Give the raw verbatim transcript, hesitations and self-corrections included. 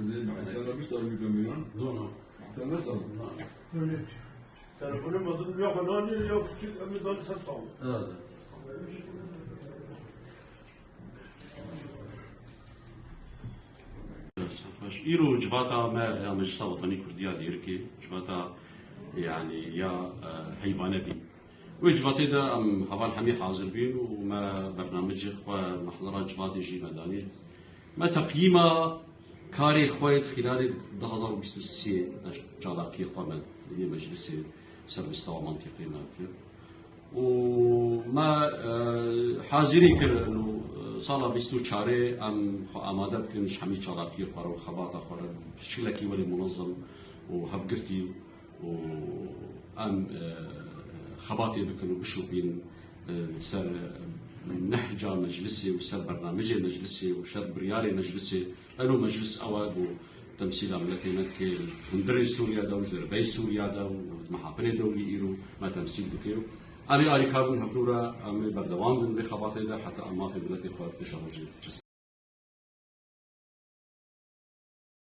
Sen de bir sarı bir dönüyor. No, no. Sen de sarı. No. Öyle. Telefonum hazır. Yok, önemli, yok, küçük, ömür dolu ses sağ ol. Evet. Îro civata me ya Meclisa Wetanî Kurdiya Dêrikê, civata, yanî ya, e, heyvane bî. Wê civatê de em heval hemî hazir bîn û me bernamecê xwe mehdera civatê jî me danî. Me teqyîma karê xwe yê di xîlalê du hazar û bîst û sê çalakiyê xwe me yê meclisê ser mistewa mantîqî me kir. Û me, e, hazirî kir û, e, sala bîst û çarê em xwe amade bikin ji hemî çalakiyê xwe re û xebata xwe re şilekî welê munezem û hevgirtî û em, e, xebatê bikin û bişopînin, e, ser nehca meclisê û ser bernamecê meclisê û ser biryarê meclisê. Eno meclis ew e ku temsîla miletê me dike li hundirê Sûriye de û ji derbeyê Sûriye de û di mehafilê dewlî îro me temsîl dike. Em ê alîkar bin hevdû re, em ê berdewam bin vê xebatê de heta em mafê miletê xwe pêşerojê